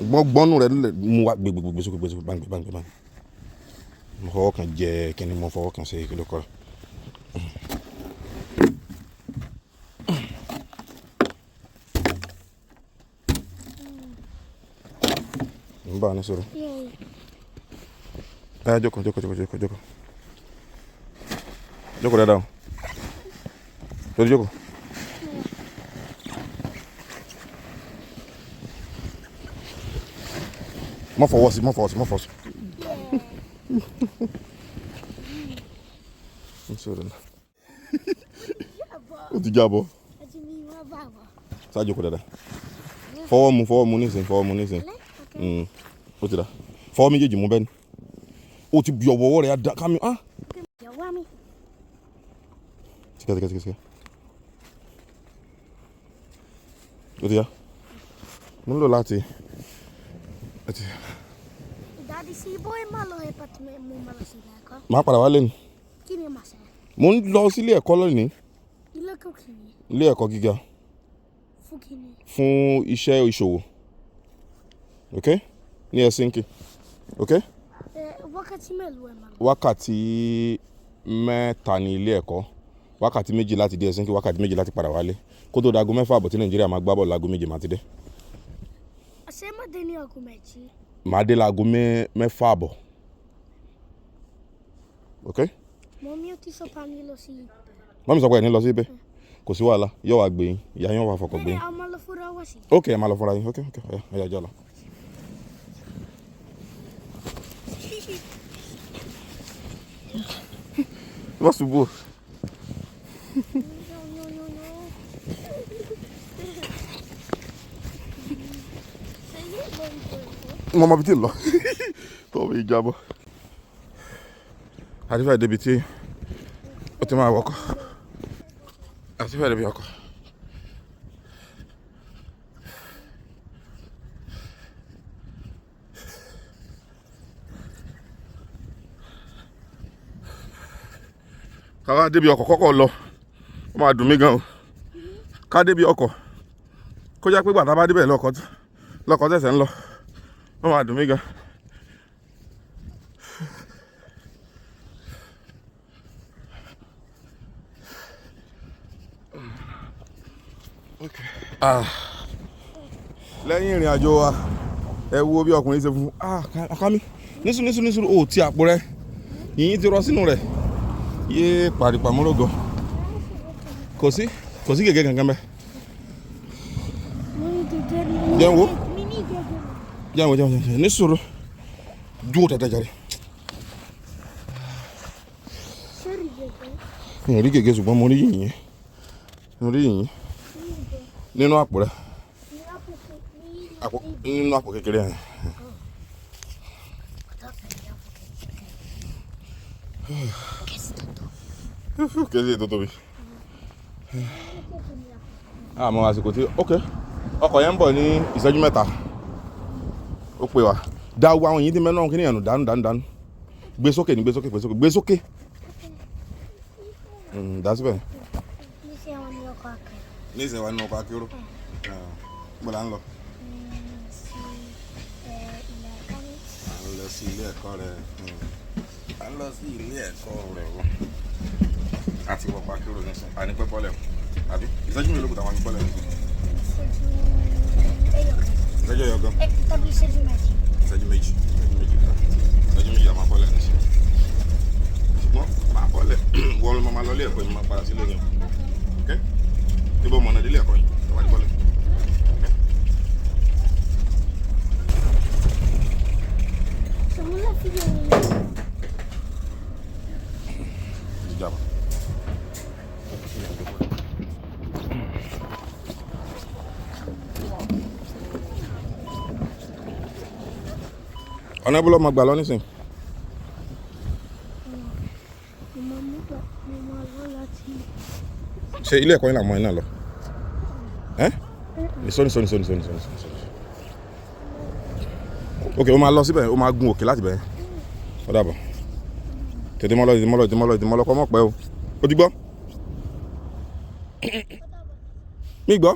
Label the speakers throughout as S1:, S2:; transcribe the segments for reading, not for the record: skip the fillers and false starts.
S1: Ṣùgbọ́n gbọ́nù rẹ mú wa gbégbégbé sókè gbé sókè báńgbé báńgbé báńgbé. Mo fọwọ́ kan jẹ kíni, mo fọwọ́ kan ṣe kí ló kọ́ rẹ̀. Ń bá a ní sọ̀rọ̀. Ẹ jókòó jókòó jókòó jókòó jókòó. Jókòó dáadáa o. Lórí jókòó. Má fọwọ́ sí, má fọwọ́ sí, má fọwọ́ sí. Ń sọ̀rọ̀ náà. Ó ti jábọ́. Ṣáà jókòó dáadáa. Fọwọ́ mu nísìnyí, fọwọ́ mu nísìnyí. Ó ti dà. Fọwọ́ méjèèjì mú bẹ́ẹ̀ ni. Ó ti bí ọwọ́ rẹ̀ á dá kámi. Ah! Síkẹ́ síkẹ́ síkẹ́ síkẹ́. Ó ti yá. Mo nílò láti.
S2: Daddy, sí bóyá má lọ ẹ pàtó mo máa lọ sí ilé ẹ̀kọ́.
S1: Màá padà wá lẹ́nu.
S2: Kí ni màá ṣe?
S1: Mo ń lọ sílé ẹ̀kọ́ lónìí.
S2: Ilé ẹ̀kọ́ kìíní.
S1: Ilé ẹ̀kọ́ gíga.
S2: Fún kìíní.
S1: Fún iṣẹ́ ìṣòwò. Ok? Ní Helsinki. Ok?
S2: Wákàtí mélòó ẹ máa lọ?
S1: Wákàtí 3 ní ilé ẹ̀kọ́. Wákàtí 2 láti dé Helsinki, wákàtí 2 láti padà wálé. Kó tó dago 6 àbọ̀ tí Nàìjíríà máa gbá bọ́ọ̀lù láago 7 màá ti dé.
S2: Ṣé má dé ní aago 2?
S1: Màá dé láago 6 àbọ̀. Ok?
S2: Mọ̀mí ó ti sọ pa ní lọ sí ibẹ̀.
S1: Mọ́mí sọ pé ẹ̀ ní lọ sí ibẹ̀. Kò sí wàhálà, yóò wá gbé yín, ìyá yín wá fọkàn gbé yín.
S2: Ẹ máa lọ fúnra wá sí.
S1: Ok, ẹ máa lọ fúnra yín. Ok, ok, ọ̀yá, ọ̀yá, jẹ́ lọ. Má ṣubú o.
S2: No, no, no, no. Ṣé yé lọ ìbò?
S1: Mo mọ ibi tí ń lọ. Tó fi jábọ́. Àti fẹ́ débi tí ó ti máa wọkọ̀. Àti fẹ́ débi ọkọ̀. Ká wá débi ọkọ̀ kọ́kọ́ lọ. Ó máa dùn mí gan o. Ká débi ọkọ̀. Kó jẹ́ pé ìgbà tá a bá débẹ̀ lọ́kọ̀ tẹ̀sẹ̀ ń lọ. Ó máa dùn mí gan. Ah. Lẹ́yìn ìrìn àjò wa, ẹ wo bí ọkùnrin ṣe funfun. Ah, Kami, nísù nísù nísù, ó ti àpò rẹ. Yìnyín ti rọ sínú rẹ̀. Yé pàrìpàmúrògọ. Kò sí, kò sí gègé kankan bẹ́ẹ̀.
S2: Mo ní gègé mi.
S1: Jẹun wo?
S2: Mi ní gègé.
S1: Jẹun wo, jẹun wo, jẹun. Ní sùúrù. Dúró dáadáa jàre.
S2: Ṣé rí gègé?
S1: Mi ò rí gègé ṣùgbọ́n mo rí yìnyín. Mo rí yìnyín. Nínú àpò rẹ. Nínú àpò kékeré yẹn. Kèsì tó tóbi. Àmọ́ àsìkò tí ok ọkọ̀ yẹn ń bọ̀ ní ìṣẹ́jú 3. Ó pè wá. Dá wo àwọn yìí tí mẹ́nu kí ni ẹ̀nu dànù dànù dànù. Gbé sókè ní gbé sókè gbé sókè gbé sókè. Dá síbẹ̀.
S2: Níṣẹ́ wọn ní ọkọ̀ akẹ́rọ.
S1: Ní ìṣẹ̀ wa nínú ọkọ̀ akérò. Gbọ́dọ̀ là ń lọ.
S2: Sí ilé ẹ̀kọ́ mi.
S1: À ń lọ sí ilé ẹ̀kọ́ rẹ̀. À ń lọ sí ilé ẹ̀kọ́ rẹ̀ o. Àti wọ̀pọ̀ akérò nísìnyí. À ní pẹ́ bọ́lẹ̀ o. Àbí ìṣẹ́jú mélòó kù táwọn fi bọ́lẹ̀ nísìnyí?
S2: Ìṣẹ́jú ẹyọkan.
S1: Ìṣẹ́jú ẹyọkan.
S2: Tàbí ìṣẹ́jú méjì.
S1: Ìṣẹ́jú méjì. Ìṣẹ́jú méjì ta. Ìṣẹ́jú méjì a máa bọ́lẹ̀ nísìnyí. Ṣùgbọ́n máa bọ́lẹ̀. Wọ́n ló máa lọ ilé ẹ̀kọ́ yìí, máa padà sílé yẹn. Ok? Níbo mọ̀nà délé ẹ̀kọ́ yìí? Tọ́wá ti bọ́lẹ̀.
S2: Ṣòwò láti yẹ
S1: Ìjàmbá. Ọ̀nà ibùdó máa gbà lọ nísìnyí.
S2: Mo máa mú gbà, mo máa lọ láti.
S1: Ṣé ilé ẹ̀kọ́ yín làwọn ọmọ yín náà lọ? Ẹ́? Nìṣó nìṣó nìṣó nìṣó nìṣó nìṣó. Ok, o máa lọ síbẹ̀, o máa gun òkè láti bẹ̀. Ó dàbọ̀. Tètè mọ́ lọ, tètè mọ́ lọ, tètè mọ́ lọ, tètè mọ́ lọ, kọ́ mọ́ pẹ́ o. O ti gbọ́? Mi gbọ́?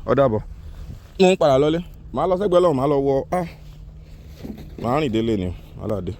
S1: Ó dàbọ̀. Mo ń padà lọlé. Màá lọ sẹ́gbẹ̀ẹ́ lọ́hùn, màá lọ wọ, ah, màá rìn délé ni o, aládé.